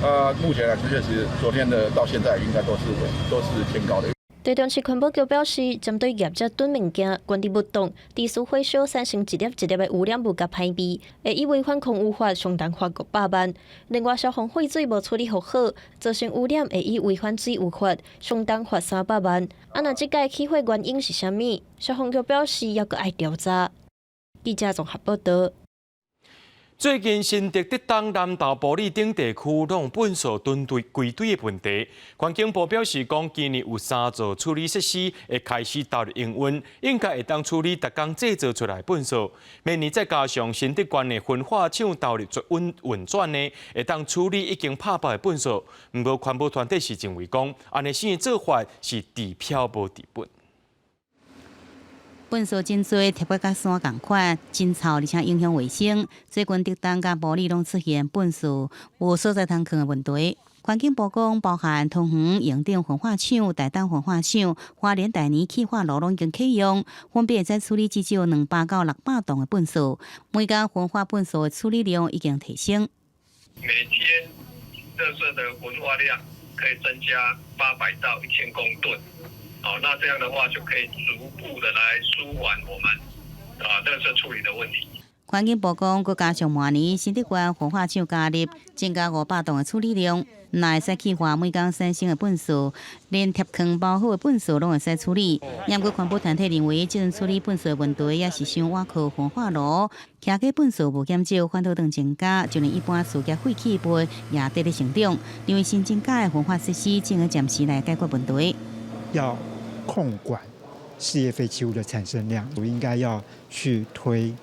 啊。啊，目前啊，確實昨天的到現在應該都是偏高的。台中市環保局表示，針對業者囤物件、懸佇不動、持續火燒產生一粒一粒的污染物佮歹味，會以違反空污法上重罰500萬。另外，消防廢水無處理予好，造成污染，會以違反水污法上重罰300萬。啊，若這擺起火原因是啥物？消防局表示，猶閣愛調查。記者綜合報導。最近新竹竹東南投埔里等地區攏糞埽囤堆歸堆的問題，環境部表示講，今年有三座處理設施會開始投入營運，應該會當處理逐工製造出來糞埽。明年再加上新竹縣的焚化廠投入運運轉呢，會當處理已經拍包的糞埽。毋過環保團體是認為講，按呢新的做法是治標無治本。糞埽真濟，疊甲佮山仝款，真臭，而且影響衛生。最近竹東佮埔里攏出現糞埽無所在通囥的問題。環境部講，包含桃園榮頂焚化廠、台東焚化廠、花蓮大年氣化爐攏已經啟用，分別會使處理至少200到600噸的糞埽。每工焚化糞埽的處理量已經提升。每天垃圾的焚化量可以增加800到1000公噸。好，那這樣的話就可以逐步的來舒緩我們啊垃圾處理的問題。環境部講，閣加上明年新竹縣焚化廠加入，增加500噸的處理量，若會使氣化每工產生的糞埽，連疊囥包好的糞埽攏會使處理。毋過環保團體認為，這陣處理糞埽的問題也是傷倚靠焚化爐，徛家糞埽無減少，反倒當增加，就連一般事業廢棄物也佇咧成長。認為新增加的焚化設施正會暫時來解決問題。要控管事業廢棄物的產生量，我應該要去推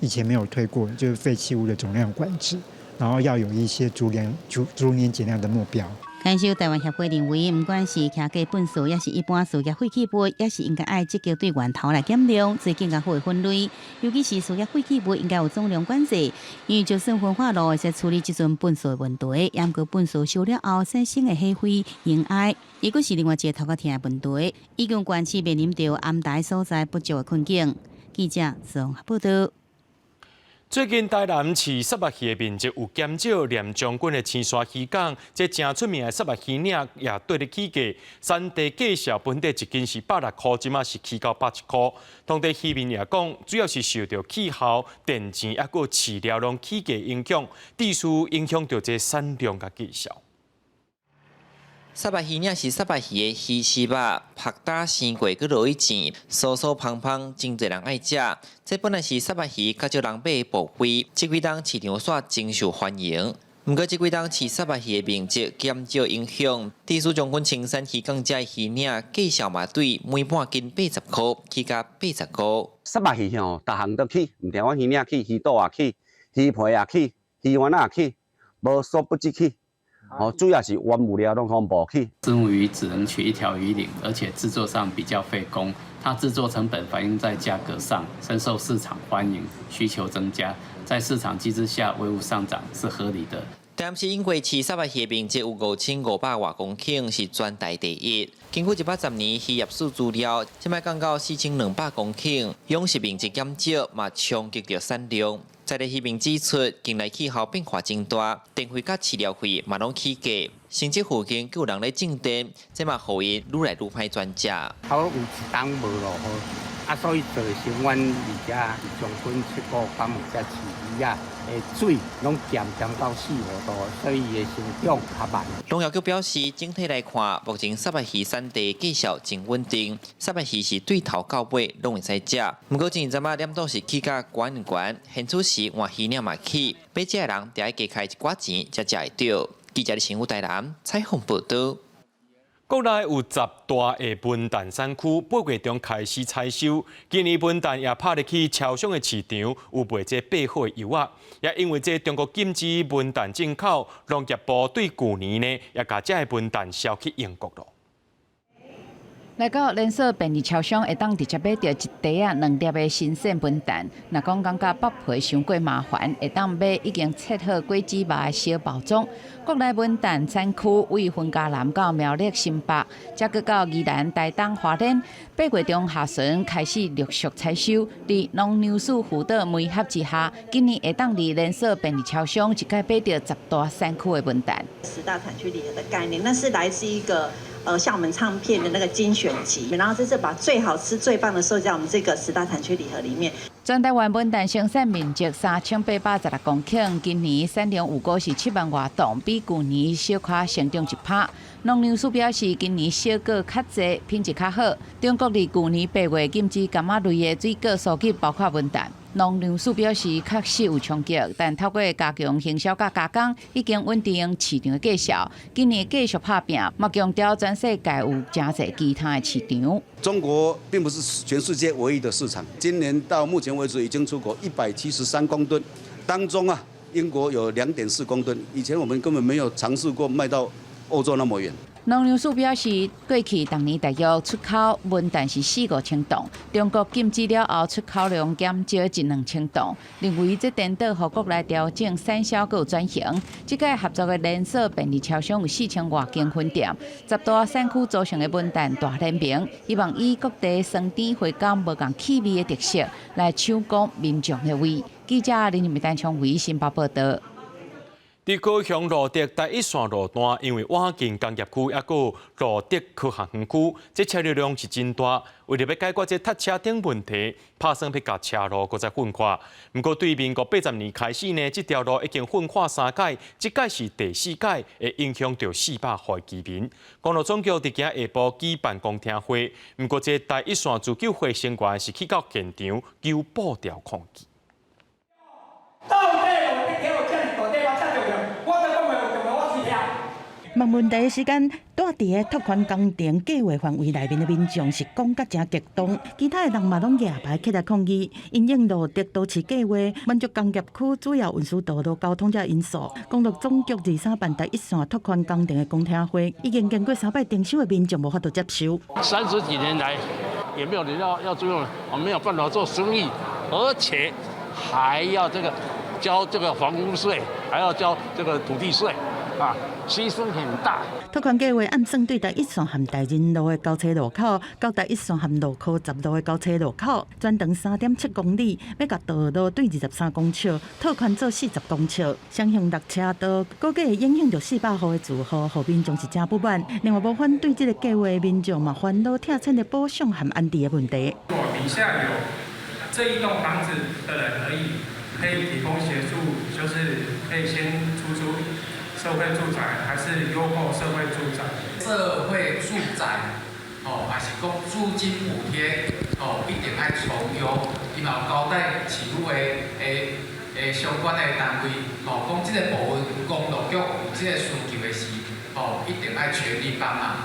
以前沒有推過，就是廢棄物的總量管制，然後要有一些逐年減量的目標。牽手台灣協會認為，毋管是徛家糞埽，抑是一般事業廢棄物，也是應該愛積極對源頭來減量，做更加好的分類。尤其是事業廢棄物，應該有總量管制，因為就算焚化爐會使處理這陣糞埽的問題，毋過糞埽燒了後產生的火灰、煙埃，伊閣是另外一個頭殼疼的問題，已經縣市面臨著頷台所在不足的困境。記者綜合報導。最近台南市虱目魚的面積有減少，連將軍的青山漁港，這誠出名的虱目魚嶺也綴咧起價，產地價數本底一斤是160塊，這馬是起到170塊。當地漁民也講，主要是受著氣候、電錢抑閣飼料攏起價影響，致使影響著這產量佮價數。虱目魚嶺是虱目魚的魚翅肉，曝焦生過閣落去煎，酥酥芳芳，真濟人愛食。這本來是虱目魚較少人買的部位，這幾冬市場煞真受歡迎。毋過這幾冬飼虱目魚的面積減少影響，致使將軍青山漁港遮的魚嶺價數嘛對每半斤80塊起到85。虱目魚吼，逐項都起，毋但講魚嶺起，魚肚也起，魚皮也起，魚丸仔也起，無所不至起。哦，主要是原物料攏講無起。虱目魚只能取一條魚鱗，而且製作上比較費工，它製作成本反映在價格上，深受市場歡迎，需求增加，在市場機制下，微幅上漲是合理的。台南市應貴市沙白魚面積有5500外公頃，是全台第一。經過110年漁業署資料，這擺降到4200公頃，養殖面積減少，嘛衝擊著產量。在地漁民指出，近來氣候變化真大，電費佮飼料費嘛攏起價，甚至附近閣有人咧種電，這嘛予𪜶愈來愈歹轉食。頭有一冬無落雨，啊，所以造成阮佇遮將近七股九畝遮飼魚仔的水攏鹹鹹到四五度，所以伊的成長較慢。農業局表示，整體來看，目前沙白魚產地價數真穩定，沙白魚是對頭到尾攏會使食。毋過前陣仔黏度是起較懸懸，現此時換魚鯳嘛起，欲食的人著愛加開一寡錢才食會著。記者新聞台南採訪報導。國內有10大的文旦產區，8月中開始採收。今年文旦也拍入去超商的市場，有賣這八號的柚仔。也因為這中國禁止文旦進口，農業部對舊年呢，也共這个文旦銷去英國囉。來到連鎖便利超商，會當直接買著一袋仔兩粒的新鮮文旦。若講感覺剝皮傷過麻煩，會當買已經切好果子肉的小包裝。國內文旦產區位雲嘉南到苗栗新北，再閣到宜蘭台東花蓮，8月中下旬開始陸續採收。佇農糧署輔導媒合之下，今年會當佇連鎖便利超商一擺買著10大產區的文旦。十大產區禮盒的概念，那是來自一個。像我們唱片的那個精選集，然後這次把最好吃、最棒的收在我們這個十大產區禮盒裡面。全台灣文旦生產面積3886公頃，今年產量預估是7萬外噸，比舊年小可成長1%。農糧署表示，今年小果較濟，品質較好。中國佇舊年8月禁止柑仔類的水果輸入，包括文旦。農糧署表示，確實有衝擊，但透過加強行銷佮加工，已經穩定市場的價數。今年繼續拍拚，嘛強調全世界有誠濟其他的市場。中國並不是全世界唯一的市場。今年到目前為止已經出口173公噸，當中啊，英國有2.4公噸。以前我們根本沒有嘗試過賣到歐洲那麼遠。農糧署表示，過去逐年大約出口文旦是四五千噸，中國禁止了後，出口量減少一兩千噸。認為這顛倒予國內調整產銷閣有轉型。這屆合作的連鎖便利超商有4000外間分店，10大產區組成的文旦大聯盟，希望以各地酸甜回甘無仝氣味的特色，來搶攻民眾的胃。記者林玉丹昌維新北報導。佇高雄蘆竹台一線路段，因為倚近工業區，抑閣蘆竹科學園區，這車流量是真大。為著欲解決這塞車等問題，拍算欲共車路閣再訓寬。毋過對民國80年開始呢，這條路已經訓寬三擺，這擺是第四擺，會影響著400戶居民。公路總局佇今下晡舉辦公聽會，毋過這台一線自救會成員是去到現場求步調抗議。到底蘆竹鐵路遮爾大塊，遮重要，我閣講話有重要，我隨聽。問問題的時間，蹛佇个拓寬工程計畫範圍內面的民眾是講甲誠激動，其他的人嘛攏舉牌起來抗議。因應蘆竹都市計畫滿足工業區主要運輸道路交通這因素，公路總局23辦台一線拓寬工程的公聽會，已經經過三擺徵收的民眾無法度接受。30幾年來，也沒有人要租用，我們沒有辦法做生意，而且還要這個交這個房屋稅，還要交這個土地稅，啊，犧牲很大。拓寬計畫按算對台一線和大仁路的交叉路口，到台一線和蘆科十路的交叉路口，全長3.7公里，欲共道路對23公尺拓寬做40公尺，雙向6車道，估計會影響著400戶的住戶，予民眾是誠不滿。另外，無反對這個計畫的民眾嘛，煩惱拆遷的補償和安置的問題。如果名下有這一棟房子的人而已，可以提供協助，就是可以先出租社會住宅，還是優購社會住宅？社會住宅，哦，還是講租金補貼，哦，一定愛從優。伊嘛有交代市府的相關的單位，哦，講這个部分公路局有這个需求的時，哦，一定愛全力幫忙。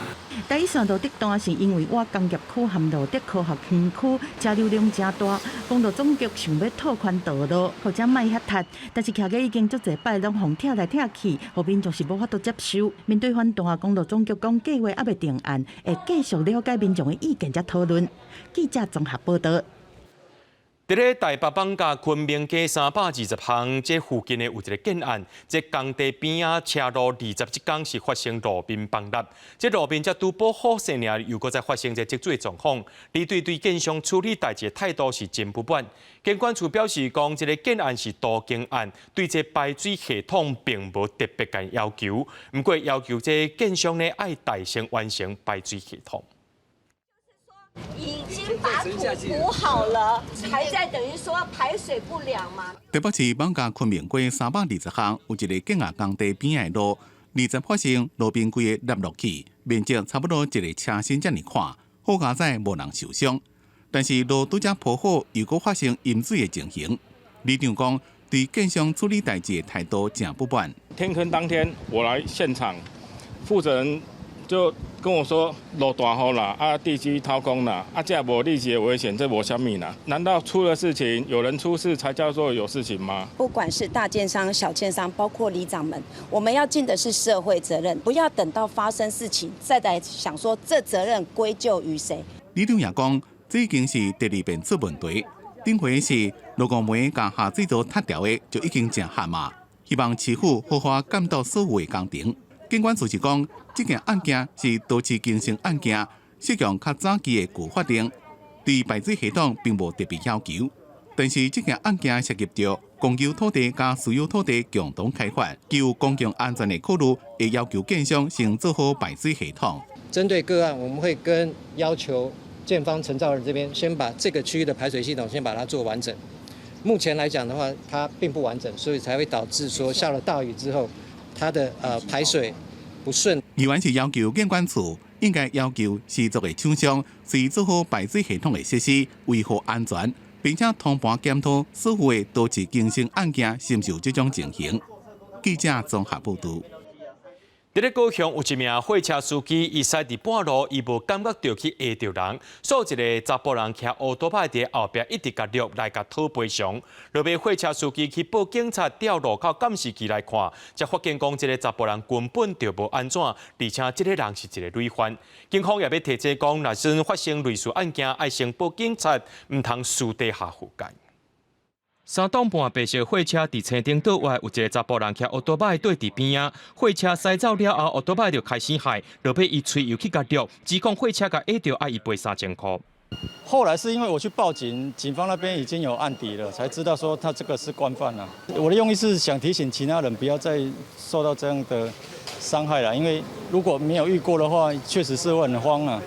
台一線蘆竹段是因為倚工業區和蘆竹科學園區車流量誠大，公路總局想欲拓寬道路，予遮莫遐塞，但是徛家已經足濟擺攏予拆來拆去，予民眾是無法度接受。面對反彈，公路總局講計劃猶未定案，會繼續了解民眾的意見才討論。記者綜合報導。佇咧台北艋舺昆明街320巷，這附近的有一个建案，這工地邊仔車路27工是發生路面崩塌，這路面才拄補好勢爾，又閣再發生這積水狀況。里長對建商處理代誌的態度是真不滿。建管處表示講，這个建案是都更案，對這排水系統並無特別共要求，毋過要求這建商呢愛代先完成排水系統。已經把土補好了，還在等於說排水不良嗎？台北市艋舺昆明街320巷有一个建案工地邊的路，20發生路邊規个凹落去，面積差不多一个車身遮爾寬，好佳哉無人受傷。但是路拄才鋪好，又閣發生淹水的情形。里長講，對建商處理代誌的態度誠不滿。天坑當天，我來現場，負責人就跟我說落大雨啦，啊地基掏空啦，啊這無立即的危險，這無啥物啦。難道出了事情，有人出事才叫做有事情嗎？不管是大建商、小建商，包括里長們，我們要盡的是社會責任，不要等到發生事情再來想說這責任歸咎於誰。里長也講，這已經是第二遍出問題。頂回是羅光梅共下水道塌掉的，就已經誠夯嘛。希望市府好好監督所有的工程。建管處是講，這件案件是都市更新案件，適用較早期的舊法令，對排水系統並無特別要求。但是這件案件涉及著公有土地佮私有土地共同開發，基於公共安全的考慮，會要求建商先做好排水系統。針對個案，我們會跟要求建方承造人這邊先把這個區域的排水系統先把它做完整。目前來講的話，它並不完整，所以才會導致說下了大雨之後，它的排水不順。議員是要求建管處應該要求施作的廠商，須做好排水系統的設施，維護安全，並且通盤檢討所有的都市更新案件是毋是有這種情形。記者綜合報導。佇咧高雄有一名貨車司機，伊駛佇半路，伊無感覺著去壓著人，所以一个查埔人騎烏托邦佇後壁一直共掠來共討賠償。落尾貨車司機去報警察調路口監視器來看，才發現講這个查埔人根本就無按怎，而且這个人是一个累犯。警方也欲提醒講，若真發生類似案件，愛先報警察，毋通私底下和解。3當半白色貨車佇青頂島外，有一个查埔人騎烏托邦對佇邊仔，貨車駛走了後，烏托邦就開始害，落尾伊催油去共掠，指控貨車共壓著，愛伊賠3000箍。後來是因為我去報警，警方那邊已經有案底了，才知道說他這個是慣犯啦。我的用意是想提醒其他人不要再受到這樣的傷害啦，因為如果沒有遇過的話，確實是會很慌啊。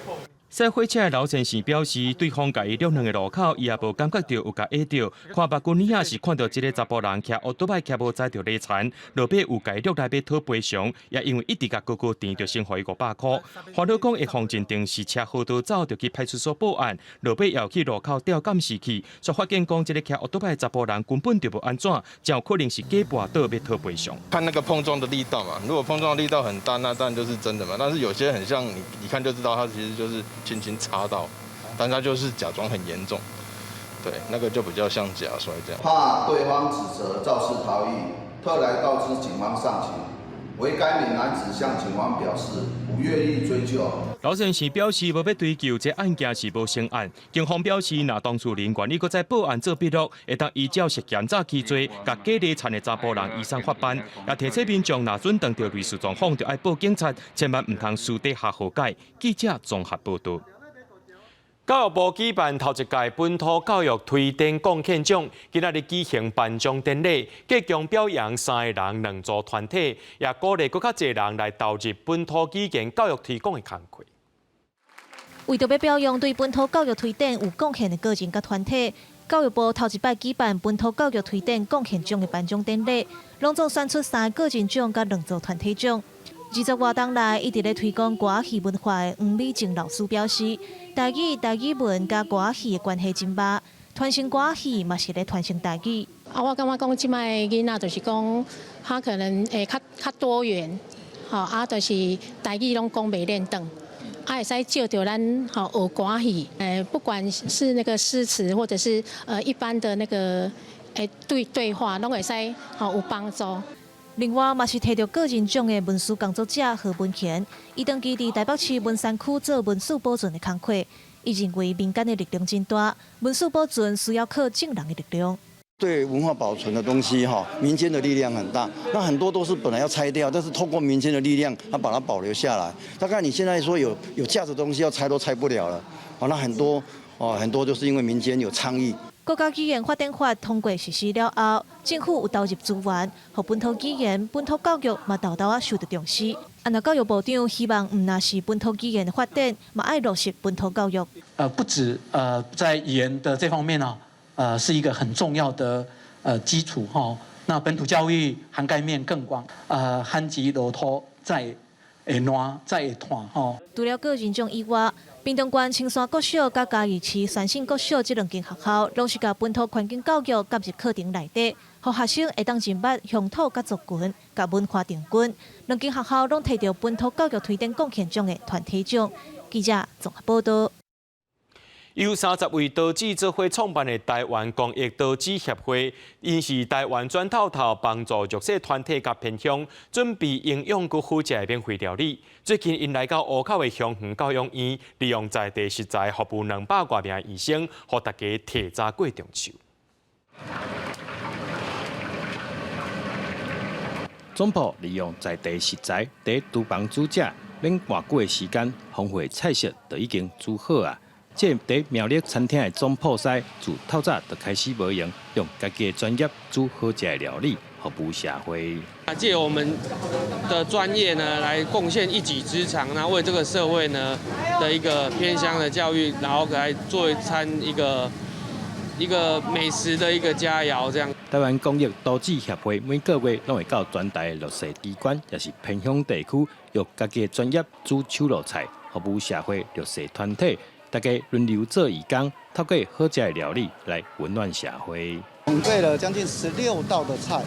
駛貨車的劉先生表示，對方共伊掠兩个路口，伊也無感覺著有共壓著。看目睭耳仔是看著這个查埔人騎烏托邦騎無載著禮田，落尾有共伊掠來欲討賠償，也因為一直共高高墊，就先予伊500箍。煩惱講會予認定是車禍逃走，就去派出所報案，落尾又去路口調監視器，煞發現講這个騎烏托邦的查埔人根本就無按怎，真有可能是假跋倒欲討賠償。看那個碰撞的力道嘛，如果碰撞的力道很大，那當然就是真的嘛。但是有些很像你，一看就知道，他其實就是。輕輕擦到，但他就是假裝很嚴重，對，那個就比較像假摔這樣。怕對方指責肇事逃逸，特來告知警方上情。惟該名男子向警方表示不願意追究。老先生表示無欲追究，這案件是無成案。警方表示，若當事人願意閣再報案做筆錄，會當依照涉嫌詐欺罪，共假禮田的查埔人移送法辦。也提醒民眾，若準碰著類似狀況，就愛報警察，千萬毋通私底下和解。記者綜合報導。教育部舉辦頭一屆本土教育推展貢獻獎，今仔日舉行頒獎典禮，計共表揚三个人、兩組團體，也鼓勵閣較濟人來投入本土語言教育推廣的工課。為著欲表揚對本土教育推展有貢獻的個人佮團體，教育部頭一擺舉辦本土教育推展貢獻獎的頒獎典禮，攏總選出三个個人獎佮兩組團體獎。20外冬來一直咧推廣歌仔戲文化的黃美靜老師表示，台語、台語文佮歌仔戲的關係真密，傳承歌仔戲嘛是咧傳承台語。啊，我感覺講這擺囡仔就是講，他可能會較較多元，吼啊，就是台語攏講袂輪轉，啊會使借著咱吼學歌戲，不管是那個詩詞或者是一般的那個對對話，攏會使吼有幫助。另外，嘛是提著個人獎的文史工作者何文賢，伊長期佇台北市文山區做文史保存的工課。伊認為民間的力量真大，文史保存需要靠眾人的力量。對文化保存的東西，哈，民間的力量很大。那很多都是本來要拆掉，但是透過民間的力量，他把它保留下來。大概你現在說有價值的東西要拆都拆不了了。哦，那很多哦，很多就是因為民間有倡議。國家語言發展法通過實施了後，政府有投入資源，予本土語言、本土教育嘛，沓沓仔受著重視。啊，若教育部長希望，毋但是本土語言的發展，嘛愛落實本土教育。不止在語言的這方面呢，是一個很重要的基礎哈。那本土教育涵蓋面更廣，旱季落土才會爛，才會湠吼。除了個人獎以外，屏東縣青山國小佮嘉義市三省國小這兩間學校，攏是共本土環境教育納入課程內底，予學生會當認捌鄉土佮族群、佮文化定根。兩間學校攏提著本土教育推展貢獻獎的團體獎。記者綜合報導。由30位刀子做伙創辦的台灣公益刀子協會，𪜶是台灣轉透透幫助弱勢團體佮偏鄉準備營養閣好食的免費料理。最近𪜶來到湖口的鄉園教養院，利用在地食材服務200外名醫生，予大家提早過中秋。總鋪利用在地食材，佇廚房煮食，免偌久的時間，豐富的菜色就已經煮好啊。這佇苗栗餐廳的總鋪師，自透早就開始無閒，用家己的專業煮好食的料理，服務社會。啊，借我們的專業呢，來貢獻一己之長，那為這個社會呢的一個偏鄉的教育，然後來做一餐一個美食的一個佳餚，這樣。台灣公益刀子協會每個月攏會到全台的弱勢機關，抑是偏鄉地區，用家己的專業煮手路菜，服務社會弱勢團體。大家輪流做義工，透過好食的料理來溫暖社會。準備了將近16道的菜，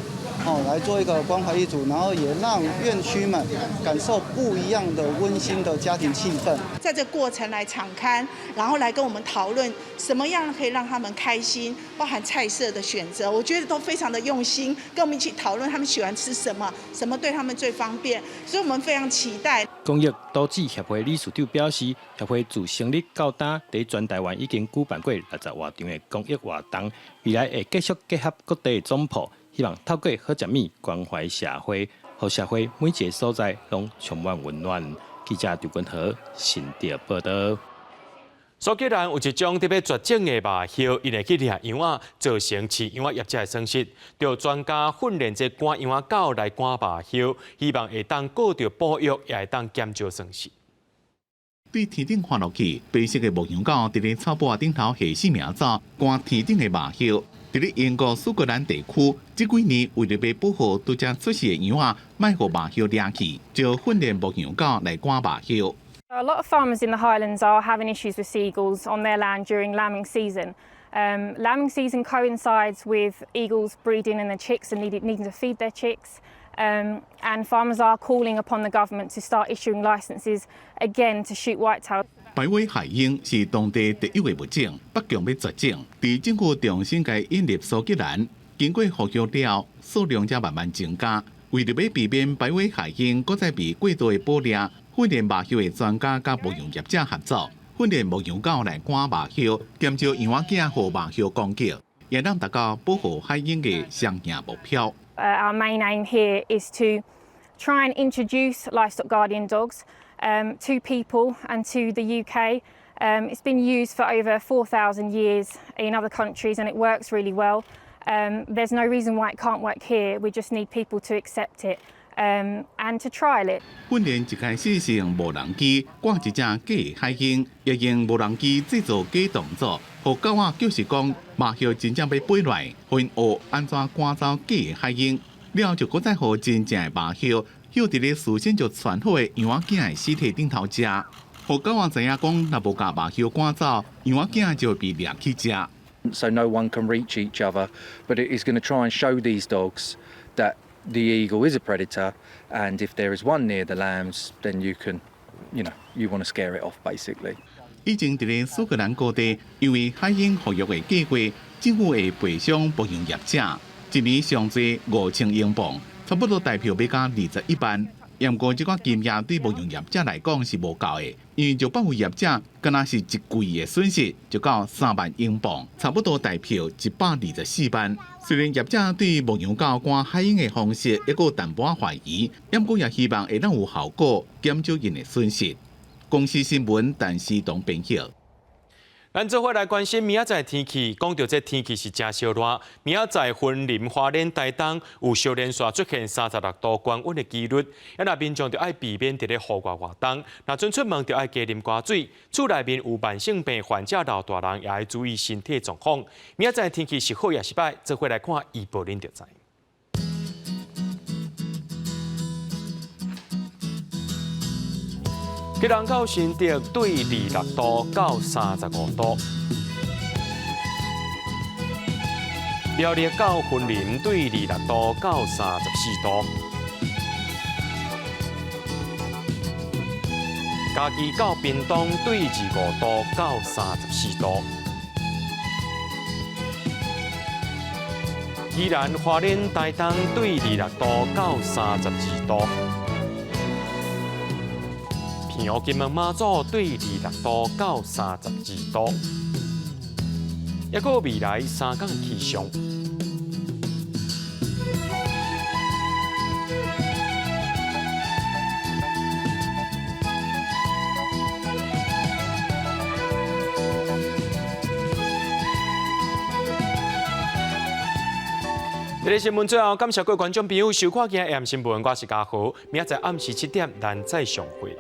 哦，來做一個關懷一組，然後也讓院區們感受不一樣的溫馨的家庭氣氛。在這個過程來場勘，然後來跟我們討論什麼樣可以讓他們開心，包含菜色的選擇，我覺得都非常的用心，跟我們一起討論他們喜歡吃什麼，什麼對他們最方便，所以我們非常期待。公益刀子協會理事長表示，協會自成立到今，佇全台灣已經舉辦過60外場的公益活動，未來會繼續結合各地總鋪，希望透過好食物關懷社會，予社會每一個所在攏充滿溫暖。記者張君和新竹報導。蘇格蘭有一種欲絕種的鴟鴞，𪜶會去掠羊仔，造成飼羊仔業者的損失。著專家訓練這趕羊仔狗來趕鴟鴞，希望會當顧著保育，也會當減少損失。對天頂看落去，白色的牧羊狗佇咧草埔仔頂頭下死命走，趕天頂的鴟鴞。佇咧英國蘇格蘭地區，這幾年為著欲保護拄才出世的羊仔，莫予鴟鴞掠去，就訓練牧羊狗來趕鴟鴞。 A lot of farmers in the Highlands are having issues with seagulls on their land during lambing season. Lambing season coincides with eagles breeding in the chicks and needing to feed their chicks. And farmers are calling upon the government to start issuing licenses again to shoot whitetail. 白尾海鷹是當地特有的物種，北強欲絕種。佇政府重新共引入蘇格蘭，經過復育了，數量才慢慢增加。為著欲避免白尾海鷹閣再被過度的捕獵，訓練鴟鴞的專家佮牧羊業者合作，訓練牧羊狗來趕鴟鴞，減少羊仔囝予鴟鴞攻擊，也當達到保護海鷹的雙贏目標。 Our main aim here is to try and introduce livestock guardian dogs to people and to the UK. It's been used for over 4,000 years in other countries and it works really well. There's no reason why it can't work here. We just need people to accept it and to trial it. 訓練一開始是用無人機趕一隻假的海鷹，也用無人機製造假動作，予狗仔就是講鴟鴞真正欲飛來，予𪜶學按怎趕走假的海鷹，了後就閣再予真正的鴟鴞，歇佇咧事先就串好的羊仔囝的屍體頂頭食，予狗仔知影講，若無共鴟鴞趕走，羊仔囝就會被掠去食。 So no one can reach each other, but it is going to try and show these dogs that the eagle is a predator, and if there is one near the lambs, then you can You want to scare it off basically. 以前佇咧蘇格蘭各地，因為海鷹復育的計劃，政府會賠償牧羊業者，一年上濟5000英鎊，差不多台票欲加21萬。毋過這個金額對牧羊業者來講是無夠的，因為就百有業者，敢若是一季的損失就到3萬英鎊，差不多台票124萬。雖然業者對牧羊狗趕海鷹的方式猶閣有淡薄仔懷疑，毋過也希望會當有效果，減少𪜶的損失。公視新聞，陳思東編譯。咱做伙來關心明仔載天氣，講著這天氣是誠燒熱。明仔載雲林、花蓮、台東有小連續出現36度高溫的紀錄，啊若民眾就愛避免佇咧戶外活動，若準出門就愛加啉寡水。厝內面有慢性病患者老大人也愛注意身體狀況。明仔載天氣是好抑是䆀，做伙來看預報恁就知。基隆到新竹對26度到35度，苗栗到雲林對26度到34度，嘉義到屏東對25度到34度，宜蘭花蓮台東對26度到32度。澎湖金門馬祖對26度到32度，抑閣未來3工氣象。這個新聞最後，感謝各位觀眾朋友收看今日 AM 新聞，我是嘉豪，明仔載暗時7點，咱再相會。